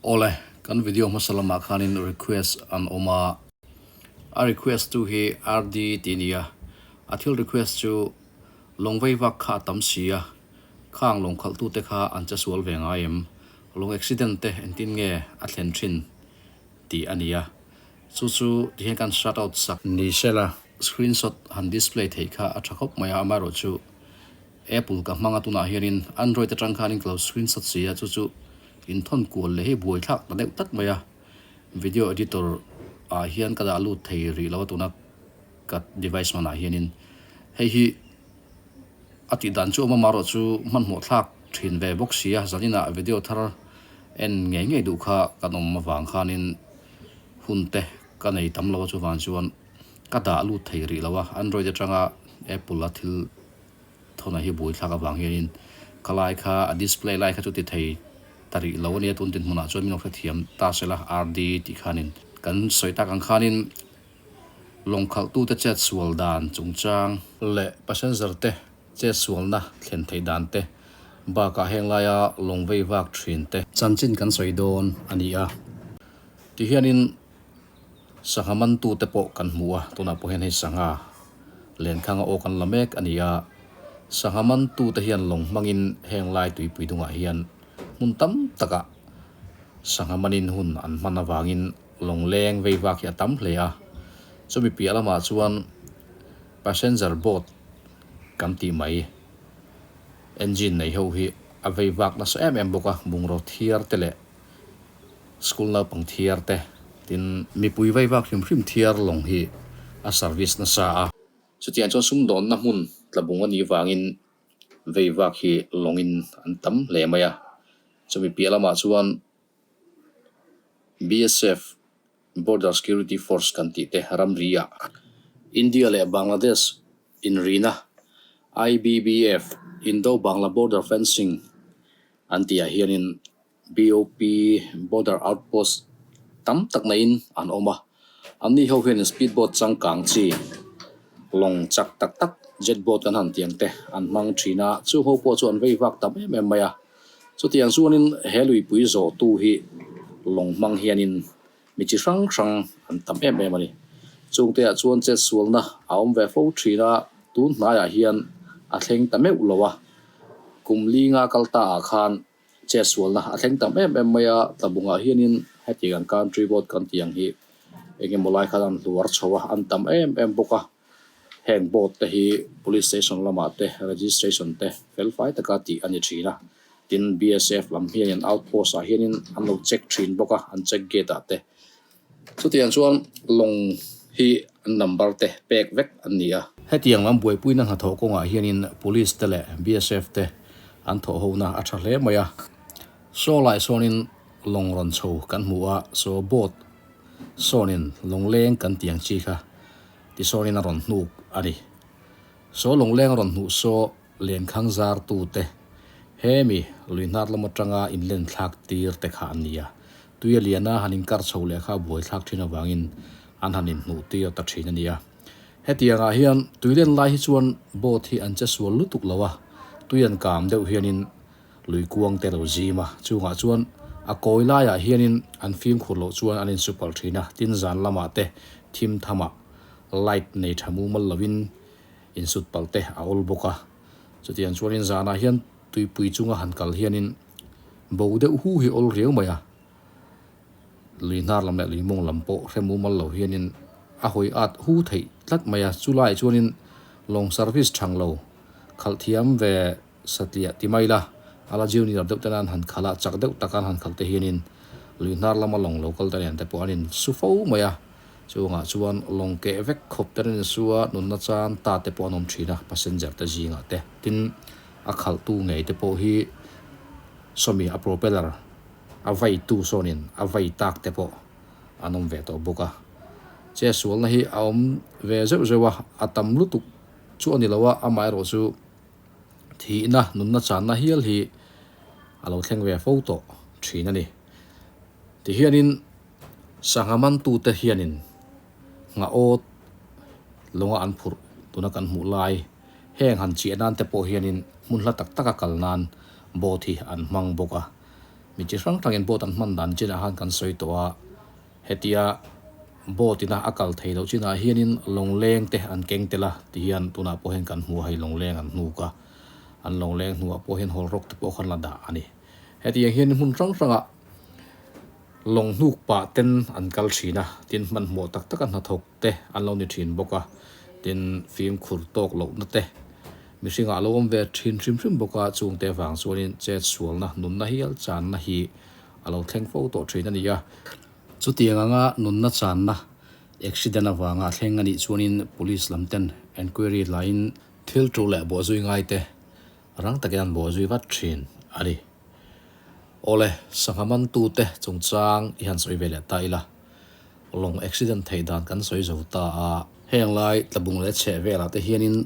Awle, kan video hmasa lamah khanin request an awm a. A request tu hi RD tih a ni a, a thil request chu lawng vei vak kha a tam si a, khang lawng khalh tute kha an che sual ve ngai em? Lawng accident te engtin nge a thlen thin tih a ni a, chu chu tihian kan shout out sak ni sela. Screenshot han display theih kha a tha khawp mai a, amaherawhchu Apple ka hmang a tunah hianin Android atang khanin ka lo screenshot si a, chu chu inthawn kual leh hi buai thlak ta deuh tlat mai a, video editor ah hian ka dah lut thei rih lo a tuna ka device hmanah hianin hei hi a tih dan chu awm a, marawh chu hmanhmawh thlak thin ve bawk si a, zaninah video thar en ngei ngei duh kha kan awm avang khanin hun te ka nei tam lo a chuvang chuan ka dah lut thei rih lo a, Android atanga Apple a thil Thawna hi buai thlak avang hianin ka lai kha a display lai kha chu ti thei ta rih lo a nia tun dinhmunah chuan min lo hrethiam ta se la RD tih khanin kan sawi tak ang khanin lawng khalhtute chet sual dan chungchang leh passenger te chet sualna thlen theih dan te bakah heng laia lawng vei vak thin te chanchin kan sawi dawn a ni a tihianin Sangha mantute pawh kan hmu a, tunah pawh hian hei sangha lenkhanga aw kan la mek a ni a. Sangha mantute hian lawng hmangin heng lai tuipui dungah hian hmun tam takah sangha manin hun an hman avangin lawng leng vei vak hi a tam hle a. Chumi piah lamah chuan passenger boat kan tih mai engine nei ho hi a vei vak nasa em em bawk a, bungraw thiar te leh School naupang thiar te tin mipui vei vak hrim hrim thiar lawng hi a service nasa a. Chutiang chuan sumdawnna hmun tlabung a nih vangin vei vak hi lawngin an tam hle mai a. Chumi piah lamah chuan BSF, Border Security Force kan tih te ramri ah India leh Bangladesh inrina IBBF, Indo-Bangla Border Fencing an tih ah hianin BOP, Border Outpost, tam tak naiin an awm a, anni ho hian speed boat changkang chi lawng chak tak tak jet boat kan han tiang te an hmang thin a, chu ho pawh chu an vei vak tam em em mai a, chutiang chuanin he luipui zawhtu hi lawng hmang hianin mi chi hrang hrang an tam em em a ni. Chungte ah chuan chetsualna a awm ve fo thin a, tun hnaiah hian a thleng ta meuh lo a, kum linga kal ta ah khan Chetsualna a thleng tam em em mai a, tlabungah hianin hetiang ang country boat kan tih ang hi eng emaw lai khan an hluar chho a, an tam em em bawk a. Heng boat te hi police station lamah te registration te fel fai taka tih a ni thin a, tin BSF lam hianin outpost ah hianin an lo check thin bawk a, an check gate ah te. Chutiang chuan lawng hi an number te pek vek an ni a. Hetiang lam buaipuina hnathawh kawngah hianin Police te leh BSF te an thawh hona a tha hle mai a. Saw lai sawnin lawng rawn chho kan hmu a, saw boat sawnin lawng leng kan tiang chi kha ti sawnin a rawn hnuk a ni. Saw lawng leng a rawn hnuh saw Lenkhang zartute hemi lui hnar lam atanga inlen thlak tir te kha an ni a, tui a lian a han inkar chho leh kha buai thlak thin avangin an han inhnuh tir ta thin a ni a. Hetiangah hian tui len lai hi chuan boat hi an che sual lutuk lo a, tui an kam deuh hianin lui kuang te lo zim a, chungah chuan a kawi laiah hianin an fimkhur loh chuan an insupal thin a, tin zan lamah te thim thamah light nei tha mumal lovin Insut palh te a awl bawk a, chutiang chuanin zanah hian tuipui chunga han kal hianin bo deuh hu hi awl riau mai a, lui hnar lam leh lui mawng lam pawh hre mumal lo hianin a hawi at hu theih tlat mai a, chulaiah chuanin lawng service thang lo khalh thiam ve satliah ti mai la, a la junior deuh te nan han khalh a, chak deuh taka an han khalh te hianin lui hnar lama lawng lo kal te nen te pawh an insu fo mai a, chungah chuan lawng keh vek khawp te an insu a, nunna chan ta te pawh an awm thin a, passenger te zingah te, tin a khalhtu ngei te pawh hi sawmi a propeller a vaitu sawnin a vai tak te pawh an awm ve tawh bawk a, chetsualna hi a awm ve zeuh zeuh a, a tam lutuk chu a ni lo a, amaherawh chu. Thihna, nunna channa hial hi a lo thleng ve fo tawh thin a ni. Tihianin sangha mantute hianin nghah awt lawnga an phurh tuna kan hmuh lai heng han chiah nan te pawh hianin hmun hla tak taka kal nan boat hi an hmang bawk a. Mi chi hrang hrangin boat an hman dan chinah khan kan sawi tawh a, hetia boat ina a kal thei loh chinah hianin lawngleng te an keng tel a tihian tunah pawh hian kan hmu a hei lawngleng an hnuk a, an lawngleng hnuah pawh hian hawlhrawk te pawh khan la dah a ni. Hetiang hian hmun hrang hrangah lawng hnuk pah ten an kal thin a, tin hmanhmawh tak taka hnathawk te an lo ni thin bawk a, tin fimkhur tawk lohna te mihringah a lo awm ve thin hrim hrim bawk a, chungte vang chuanin chet sualna nunna hial channa hi a lo thleng fo tawh thin a ni a. Chutiang anga nunna channa accident avanga thleng a nih chuanin police lam ten enquiry laiin thil tul leh bawhzui ngai te rang takin an bawhzui vat thin a ni. Awle, sangha mantute chungchang i han sawi ve leh ta ila. Lawng accident theih dan kan sawi zo ta a. Heng lai tlabung leh chheh velah te hianin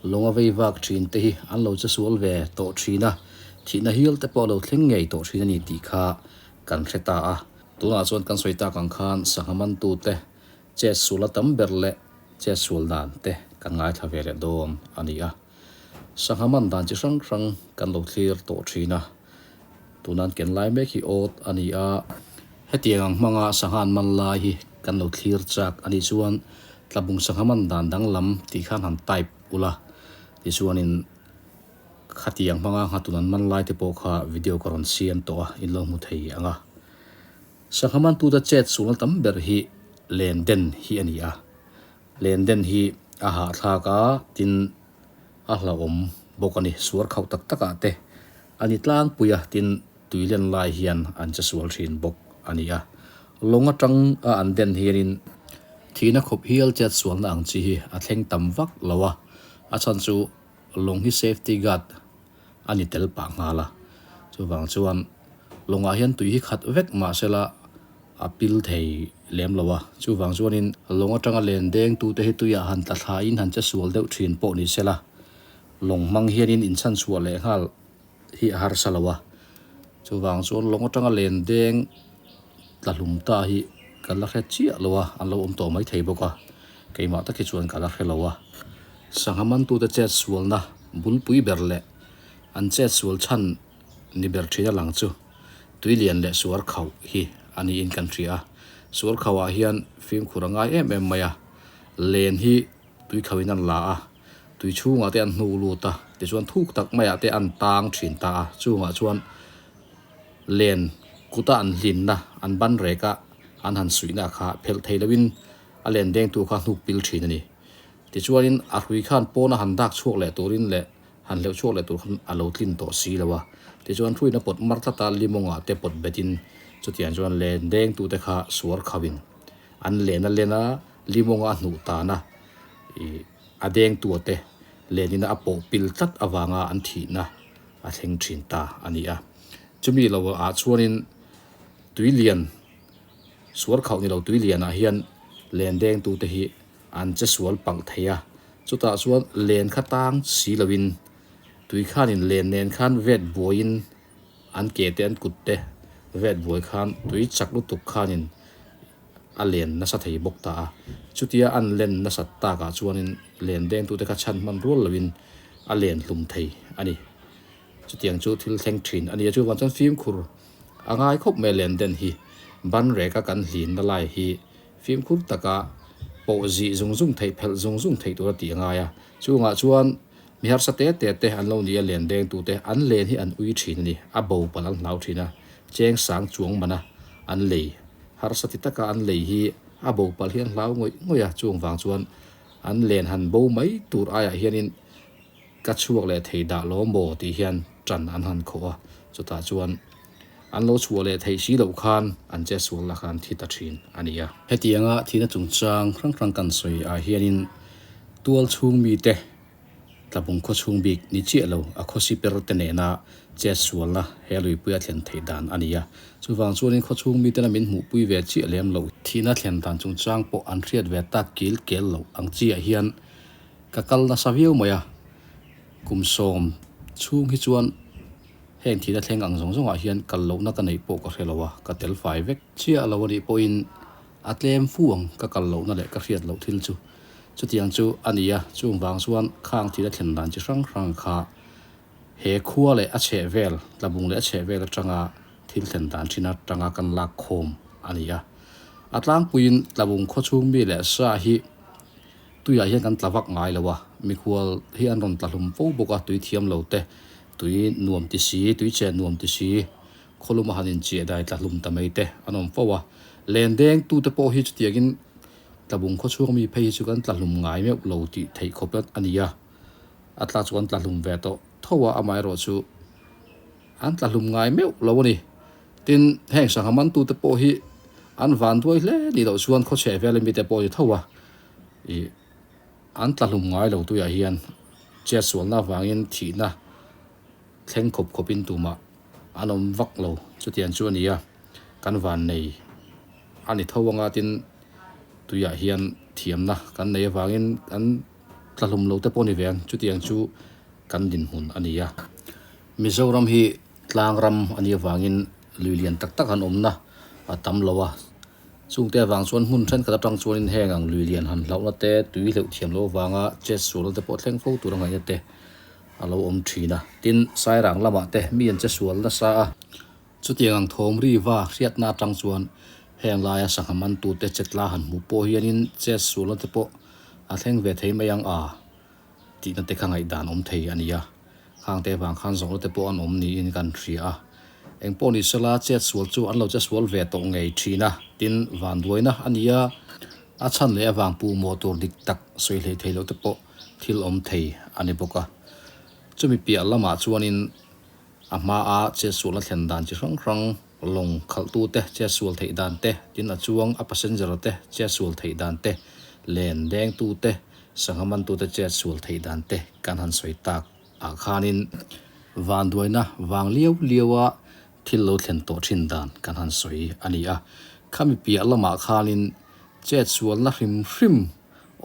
lawng a vei vak thin te hi an lo che sual ve tawh thin a, thihna hial te pawh a lo thleng ngei tawh thin a ni tih kha kan hre ta a. Tunah chuan kan sawi tak ang khan sangha mantute chet sual a tam ber leh chet sual dan te kan ngaithla ve leh dawn a ni a. Sangha man dan chi hrang hrang kan lo thlir tawh thin a, tunan ken lai mek hi awt a ni a, hetiang ang hmanga sangha an man lai hi kan lo thlir chak a nih chuan tlabung sangha man dan danglam tih khan han type ula tichuanin khatiang hmanga nghatun an man lai te pawh kha video ka rawn siam tawh a, in lo hmu thei ang a. Sangha mantute chet sualna tam ber hi len den hi a ni a. Len den hi a hahthlak a, tin a hlauhawm bawk a ni. Suar khauh tak takah te a ni tlangpui a, tin tui len lai hian an che sual thin bawk a ni a. Lawng atang a an den hianin thihna khawp hial chet sualna ang chi hi a thleng tam vak lo a, a chhan chu lawng hi safety guard a ni tel pah nghal a. Chuvang chuan lawngah hian tui hi khat vek mahsela a pil thei lem lo a, chuvang chuanin lawng atanga len deng tute hi tuiah han tla thlain han che sual deuh thin pawh ni sela, lawng hmang hianin inchhan chhuah leh nghal hi a harsa lo a, chuvang chuan lawng atanga len deng tla hlum ta hi ka la hre chiah lo a, an lo awm tawh mai thei bawk a, keimah tak hi chuan ka la hre lo a. Sangha mantute chet sualna bulpui ber leh an chet sual chhan ni ber thin a lang chu. Tui lian leh suar khauh hi a niin kan hria a, suar khauhah hian fimkhur a ngai em em mai a, len hi tui khauhin an la a, tui chhungah te an hnu lut a, tichuan thuk tak maiah te an tang thin ta a, chungah chuan len kuta an hlinna an ban reka an han suihna kha phelh thei loin a len dengtu kha hnuk pil thin a ni. Tichuanin a hrui khan pawna han dak chhuak leh turin leh han hleuh chhuak leh tur khan a lo tlin tawh si lo a, tichuan hruina pawt mar tlat a limawngah te pawt betin chutiang chuan len dengtute kha suar khauhin an len a len a, limawnga a hnuh tan a ih a dengtua te lenin a pawh pil tlat avanga an thihna a thleng thin ta a ni a. Chumi lo ah chuanin tui lian suar khauh ni lo tui lianah hian len dengtute hi an che sual palh thei a, chutah chuan len kha tang si loin tui khanin len nen khan vet buaiin an ke te an kut te vet buai khan tui chak lutuk khanin a len nasa thei bawk ta a, chutia an len nasat takah chuanin len dengtute kha chhan hman rual loin a len hlum thei a ni. Chutiang chu thil thleng thin a ni a, chuvang chuan fimkhur a ngai khawp mai len den hi ban reka kan hlinna lai hi Fimkhur taka pawh zih zung zung theih phelh zung zung theih tur a tih a ngai a. Chungah chuan mi harsa te te te an lo ni a, len dengtu te an len hi an ui thin a ni. A bo palh an hlau thin a, cheng sang chuang mana an lei harsa ti taka an lei hi a bo palh hi an hlau ngawih ngawih a. Chung vang chuan an len han bo mai tur aiah hianin ka chhuak leh thei dah lo maw tih hian tan an han khawh a, chutah chuan an lo chhuah leh theih si loh khan an che sual la khan thi ta thin a ni a. Hetianga thihna chungchang hrang hrang kan sawi ah hianin tual chhung mite tlabung khaw chhung bik ni chiah lo a khawsi per te nena chet sualna he luipui a thlen theih dan a ni a, chuvang chuanin khaw chhung mitena min hmuhpui ve chiah lem loh thihna thlen dan chungchang pawh an hriat ve tak kil kel loh ang chiah hian Ka kal nasa viau mai a, kum sawm chhung hi chuan heng thihna thleng ang zawng zawngah hian kal lohna ka neih pawh ka hre lo a, ka tel fai vek chiah lo a nih pawhin a tlem fu ang ka kal lohna leh ka hriat loh thil chu. Chutiang chu a ni a, chung vang chuan khang thihna thlen dan chi hrang hrang kha he khua leh a chhehvel, tlabung leh a chhehvel atanga. thil thlen dan thin atanga kan lak khawm a ni a. A tlangpuiin Tlabung khawchhung mi leh sa hi tuiah hian kan tla vak ngai lo a, mikhual hi an rawn tla hlum fo bawk a, tui thiam lo te, tui nuam ti si, tui chen nuam ti si, khawlum a han inchiah dai tla hlum ta mai te an awm fo a. Len deng tute pawh hi chutiangin Tlabung khawchhung mi phei hi chu kan tla hlum ngai meuh lo tih theih khawp a ni a, a tla chu an tla hlum ve tawh tho a, amaherawh chu an tla hlum ngai meuh lo a ni. Tin, heng sangha mantute pawh hi an van duai hle ni loh chuan khawchheh vela mite pawh ni tho a, ih an tla hlum ngai lo tuiah hian chetsualna avangin thihna thleng khawp khawpin tumah an awm vak lo chutiang chu a ni a, kan van nei a ni tho anga tin tuiah hian thiamna kan nei avangin kan tla hlum lo te pawh a ni ve ang chutiang chu kan dinhmun a ni a. Mizoram hi tlang ram a nih avangin lui lian tak tak han awmna a tam lo a, chungte avang chuan hmun thenkhat atang chuanin heng ang lui lian han hlauhna te tui hleuh thiam loh avanga chet sualna te pawh thleng fo tur a ngaihna te a lo awm thin a. Tin, Sairang lamah te mi an che sual nasa a. Chutiang ang thawm ri va hriatna atang chuan heng laia sangha mantute chetla han hmuh pawh hianin chet sualna te pawh a thleng ve thei mai ang a tihna te kha ngaihdan awm thei a ni a. Khangte vang khan zawhna te pawh an awm niin kan hria a. Engpawh ni sela chet sual chu an lo che sual ve tawh ngei thin a, tin vanduaina a ni a. A chhan leh avang puhmawh tur dik tak sawi hlei thei loh te pawh thil awm thei a ni bawk a. Chumi piah lamah chuanin a hmaa chetsualna thlen dan chi hrang hrang, lawng khalhtute chetsual theih dan te, tin a chuang a passenger te chetsual theih dan te, len dengtute, sangha mantute chetsual theih dan te kan han sawi tak ah khanin vanduaina vang liau liaua thil lo thlen tawh thin dan kan han sawi a ni a. Khami piah lamah khanin chetsualna hrim hrim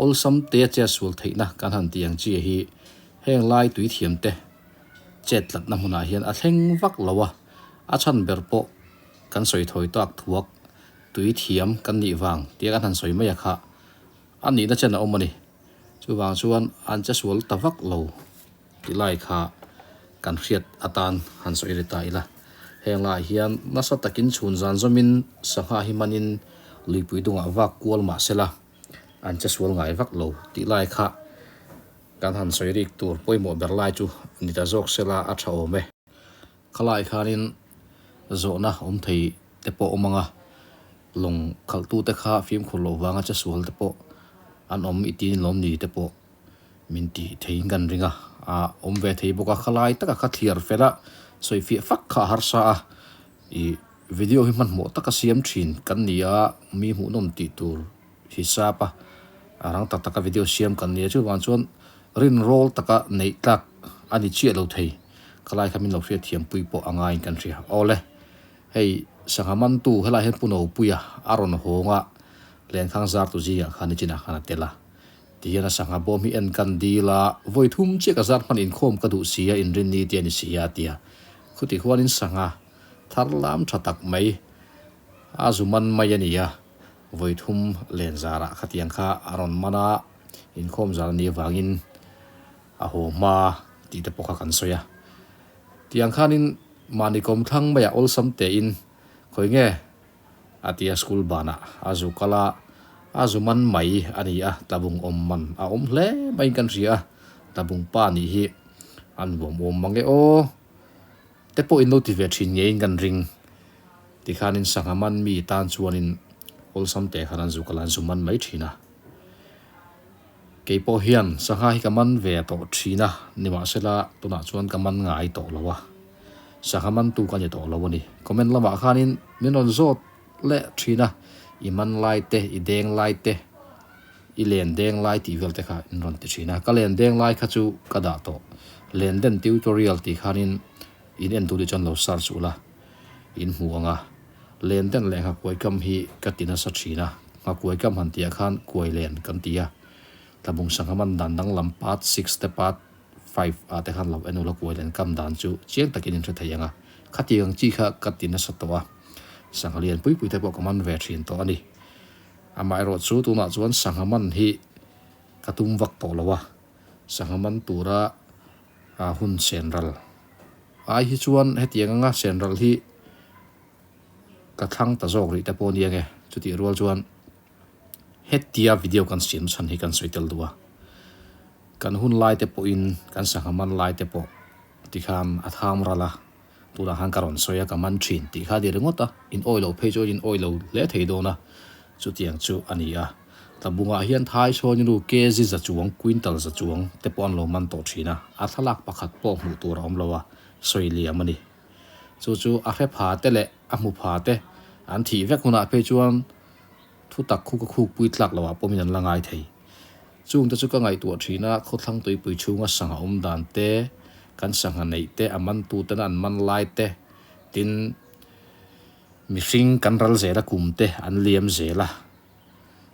Awlsam te chetsual theihna kan han tih ang chi hi heng lai tui thiam te chet tlatna hmunah hian a thleng vak lo a, a chhan ber pawh kan sawi thawi tak thuak tui thiam kan nih vang tia kan han sawi mai a kha a nihna chen a awm a ni. Chuvang chuan an chesual ta vak lo tih lai kha kan hriat atan han sawi ri ta ila. Heng laiah hian nasa takin chhun zan zawmin sangha hi hmanin luipui dungah vak kual mah sela an che sual ngai vak lo tih lai kha kan han sawi rik tur pawimawh ber lai chu ni ta zawk sela a tha awm e. Khalai khanin zawhna awm thei te pawh awm ang a, lawng khalhtute kha fimkhur loh vanga che sual te pawh an awm i tin lawm ni te pawh min tih theiin kan ring a, a awm ve thei bawk a, khalai taka kha thliar fel a sawi fiah fak kha a harsa a, ih. Video hi hmanhmawh taka siam thin kan ni a, mi hmuhnawm tih tur hisap a, a rang tak taka video siam kan ni a, chuvang chuan rinrawl taka neih tlak a ni chiah lo thei. Khalai kha min lo hriat thiampui pawh a ngaiin kan hria. Awle, hei sangha mantu helaiah hian Pu Nopuia a rawn hawng a, lenkhang zartu zingah khan nichinah khan a tel a. Tihian a sangha bawm hi en kan dil a, vawi thum chiah ka zar hman inkhawm ka duh si a, inrinni te a ni si a, a ti a. Khutih huanin sangha Thar lam tha tak mai a zu man mai a ni a, vawi thum len zarah khatiang kha a rawn man a, inkhawm zar a nih avangin a haw hma tih te pawh kha kan sawi a. Tiang khanin mahni kawmthlang maiah awlsam tein khawi nge a ti a, school banah a zu kal a, a zu man mai a ni a, tlabung awm man a awm hle maiin kan hria a, tlabung pa nih hi a nuam awm mang e aw. Te pawh in lo ti ve thin ngeiin kan ring. Tikhanin sangha man mi tan chuanin awlsam teh khan an zuk a la an zu man mai thin a. Kei pawh hian sangha hi ka man ve tawh thin a, nimahsela tunah chuan ka man ngai tawh lo a. Sangha mantu ka ni tawh lo a ni. Comment lamah khanin min rawn zawt leh thin a, i man lai te, i deng lai te, I len deng lai tih vel te kha in rawn ti thin a, ka len deng lai kha chu ka dah tawh. Len den tutorial tih khanin in en duh leh chuan lo search ula in hmu ang a. Len den leh nghakuai kam hi ka ti nasa thin a, nghakuai kam han tihah khan kuai len kan ti a. Tlabung sangha man dan danglam part six te part five ah te khan lo en ula kuai len kam dan chu chiang takin in hre thei ang a. Khatiang chi kha ka ti nasa tawh a, sangha lian pui pui te pawh ka man ve thin tawh a ni. Amaherawh chu tunah chuan sangha man hi ka tum vak tawh lo a, sangha man tura hun senral ai hi chuan hetiang anga senral hi ka thlang ta zawk rih te pawh a ni ange. Chutih rual chuan hetia video kan siam chhan hi kan sawi tel duh a. Kan hun lai te pawhin kan sangha man lai te pawh tikhan a tham ral a, tunah khan ka rawn sawi a ka man thin tih kha a ni ringawt a, in awi loh phei chuan in awi lo hle thei dawn a, chutiang chu a ni a. Tlabungah hian Thai chhuanin u kg za chuang, quintal za chuang te pawh an lo man tawh thin a, a thlalak pakhat pawh hmuh tur a awm lo a, sawi liam a ni. Chu chu a hre pha te leh a hmu pha te an thih vek hunah phei chuan thu tak khu ka khuk pui tlak loh ah pawmin an la ngai thei. Chungte chu ka ngaihtuah thin a, khawthlang tuipui chhunga sangha awm dan te, kan sangha neih te, a mantu tena an man lai te, tin mihring kan ral zel a kum te an liam zel a.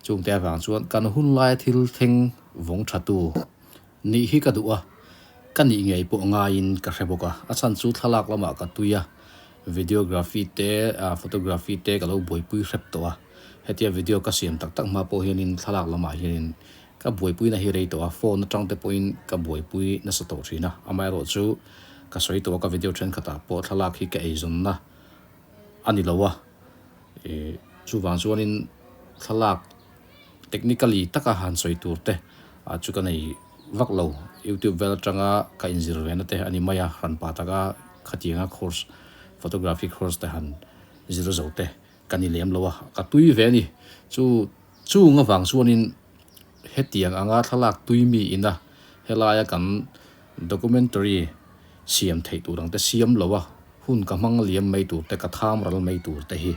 Chungte avang chuan kan hun laia thil thleng vawng tha tu nih hi ka duh a, ka nih ngei pawh ngaiin ka hre bawk a. A chhan chu thlalak lamah ka tui a, videography te, photography te ka lo buaipui hrep tawh a. Hetia video ka siam tak tak hma pawh hianin thlalak lamah hianin ka buaipuina hi rei tawh a, phone atang te pawhin ka buaipui nasa tawh thin a. Amaherawhchu ka sawi tawh a, ka video thenkhatah pawh thlalak hi ka eizawnna a ni lo a, ih chuvang chuanin thlalak technically taka han sawi tur te ah chu ka nei vak lo youtube vel atanga ka inzir ve na te a ni mai a hranpa taka khatianga course photography course te han zir zo te ka ni lem lo a ka tui ve a ni chu chung avang chuanin hetiang anga thlalak tui mi ina helaia kan Documentary siam theih tur ang te siam lo a, hun ka hmang liam mai tur te, ka tham ral mai tur te hi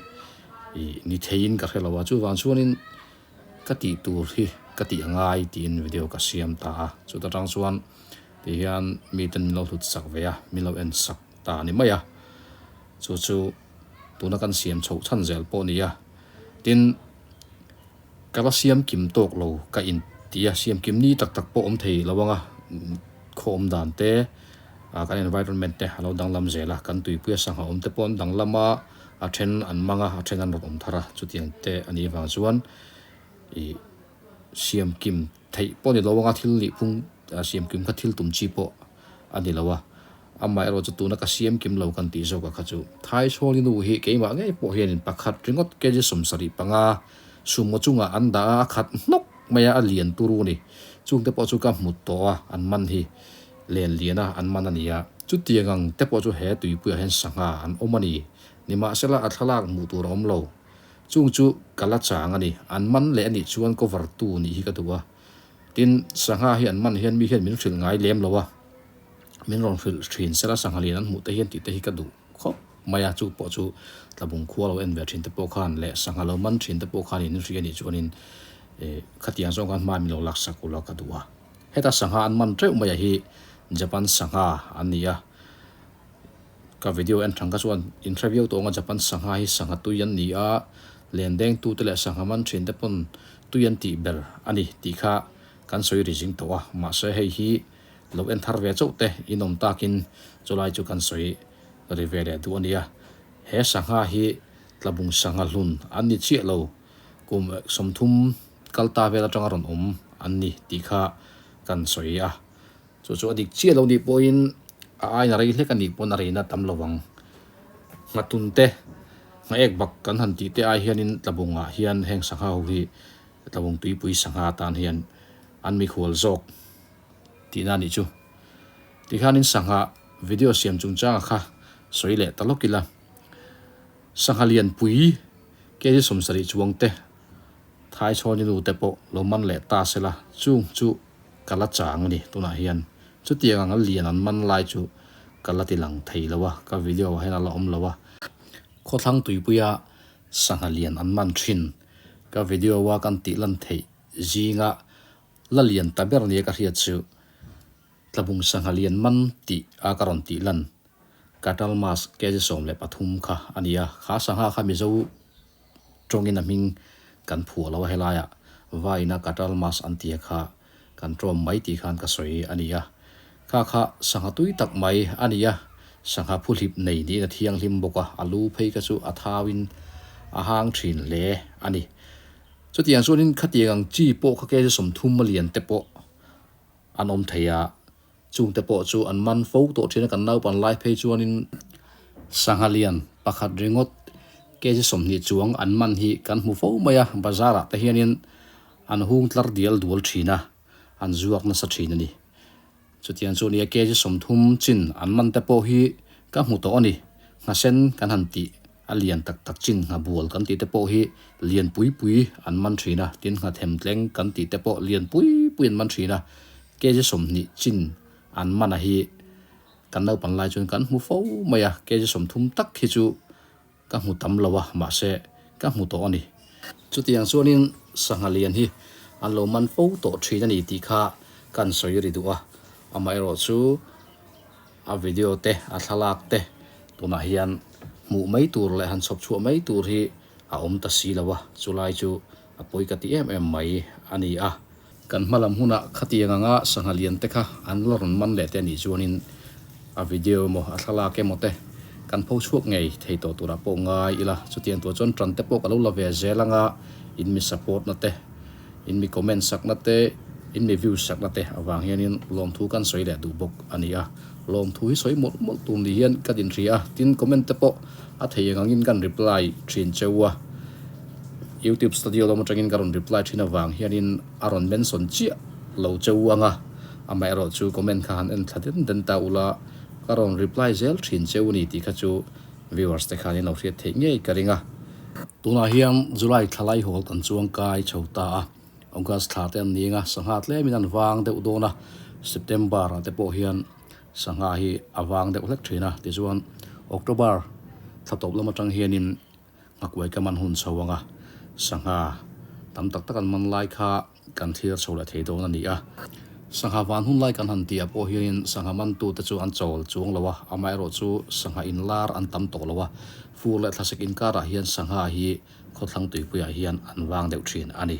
ih ni theiin ka hre lo a, chuvang chuanin ka tih tur hi ka tih a ngai tiin video ka siam ta a, chuta tang chuan ti hian miten min lo hlut sak ve a, min lo en sak ta a ni mai a, chu chu tuna kan siam chhoh chhan zel pawh a ni a, tin. Ka la siam kim tawk lo ka in ti a, siam kim ni tak tak pawh awm thei lo ang a, khaw awm dan te ah kan environment te a lo danglam zel a, kan tuipuia sangha awm te pawh an danglam a, a then an mang a, a then an rawn awm thar a, chutiang te a nih vang chuan ih siam kim theih pawh a ni lo ang a, thil nih phung siam kim kha thil tum chi pawh a ni lo a. Amaherawh chu tuna ka siam kim lo kan tih zawk a kha chu Thaisawni nu hi keimah ngei pawh hianin pakhat ringawt kg 75 sumo chungah an dah a, a khat hnawk mai a, a lian turu a ni. Chungte pawh chu ka hmu tawh a, an man hi len lian a an man a ni a. Chutiang ang te pawh chu he tuipuiah hian sangha an awm a ni. Nimahsela a thlalak hmuh tur a awm lo. Chung chu ka la chang a ni. An man leh a nih chuan cover tu nih hi ka duh a. Tin, sangha hi an man hian mi hian min hrilh ngai lem lo a. Min rawn hrilh thin sela sangha lian an hmuh te hian tih te hi ka duh khawp mai a, chu pawh chu tlabung khua lo en ve thin te pawh khan leh sangha lo man thin te pawh khan in hria anih chuanin eh khatiang zawng khan hma min lo laksak ula ka duh a. Heta sangha an man teuh mai a hi Japan sangha an ni a, ka video en thang kha chuan in hre viau tawh ang a Japan sangha hi sangha tui an ni a, len deng tu te leh sangha man thin te pawn tui an tih ber a ni tih kha kan sawi ri zing tawh a, mahse hei hi Lo en thar ve chauh te in awm takin chulai chu kan sawi ri ve leh duh a nia. He sangha hi tlabung sangha hlun an ni chiah lo, kum 30 kal ta vel atanga rawn awm an ni tih kha kan sawi a. Chu chu a dik chiah lo nih pawhin a aina rei hlek a nih pawn a reina tam lo ang. Nghatun te, nghaek bak kan han tih te ai hianin tlabungah hian heng sangha ho hi tlabung tuipui sangha atan hian an mikhual zawk. Tihna anih chu. Tikhanin sangha video siam chungchanga kha sawi leh ta lawk ila. Sangha lianpui kg 70 chuang te Thaichhawni nu te pawh lo man leh ta sela chung chu ka la chang a ni tunah hian. Chutiang ang a lian an man lai chu ka la ti lang thei lo a, ka video ah hian a la awm lo a. Khawthlang tuipuia sangha lian an man thin ka video a kan tih lan theih zinga La lian ta ber nia ka hriat chu Tlabung sangha lian man tih a ka rawn tih lan Katal Mas kg 13 kha a ni a, kha sangha kha Mizo tawngin a hming kan phuah lo a helaiah Vaina Katal Mas an tia kha kan tawm mai tih khan ka sawi a ni a, kha kha sangha tui tak mai a ni a, sangha phuhlip nei niin a thianghlim bawk a, a lu phei kha chu a thauin a hang thin hle a ni. Chutiang chuanin khatiang ang chi pawh kha kg 30 a lian te pawh an awm thei a, chungte pawh chu an man fo tawh thin a, kan naupan lai phei chuanin sangha lian pakhat ringawt Kg 20 chuang an man hi kan hmu fo mai a, bazar ah te hianin an hung tlar dial dual thin a, an zuak nasa thin a ni. Chutiang chu nia kg 30 chin an man te pawh hi ka hmu tawh a ni. Nghasen kan han tih a lian tak tak chin nghabual kan tih te pawh hi lian pui pui an man thin a, tin nghathemtleng kan tih te pawh lian pui pui an man thin a, kg 20 chin an man a hi kan naupang lai chuan kan hmu fo mai a, kg 30 tak hi chu ka hmu tam lo a, mahse ka hmu tawh a ni. Chutiang chuanin sangha lian hi an lo man fo tawh thin a ni tih kha kan sawi ri duh a, amaherawhchu a video te a thlalak te tunah hian hmuh mai tur leh han chhawp chhuah mai tur hi a awm ta si lo a, chulai chu a pawi ka ti em em mai a ni a. Kan hma lam hunah khatiang anga sangha lian te kha an la rawn man leh te anih chuanin a video emaw a thlalak emaw te kan pho chhuak ngei thei tawh turah pawh ngai ila, chutiang tur chuan tan te pawh ka lo la ve zel anga in mi support na te, in mi comment sakna te, in mi view sakna te avang hianin lawmthu kan sawi leh duh bawk a ni a, lawmthu hi sawi mawlh mawlh tur ni hian ka dinhria a, tin comment te pawh a thei ang angin kan reply thin cheu a. Youtube studio lam atangin ka rawn reply thin avang hianin a rawn mention chiah lo cheu ang a, amaherawh chu comment kha han en thla den den ta ula ka rawn reply zel thin cheu a ni tih kha chu viewers te khan in lo hriat theih ngei ka ring a. Tunah hian July thla lai hawl kan chuang kai chho ta a, August thla te an ning a, sangha tlemin an vang deuh dawn a, September ah te pawh hian sangha hi a vang deuh hlek thin a, tichuan October thla tawp lam atang hianin Nghakuai ka man hun chho anga sangha tam tak tak an man lai kha kan thlir chho leh thei dawn a ni a. Sangha van hun lai kan han tih ah pawh hianin sangha mantute chu an chawl chuang lo a, amaherawh chu sangha inlar an tam tawh lo a, fur leh thlasik inkarah hian sangha hi khawthlang tuipuiah hian an vang deuh thin a ni.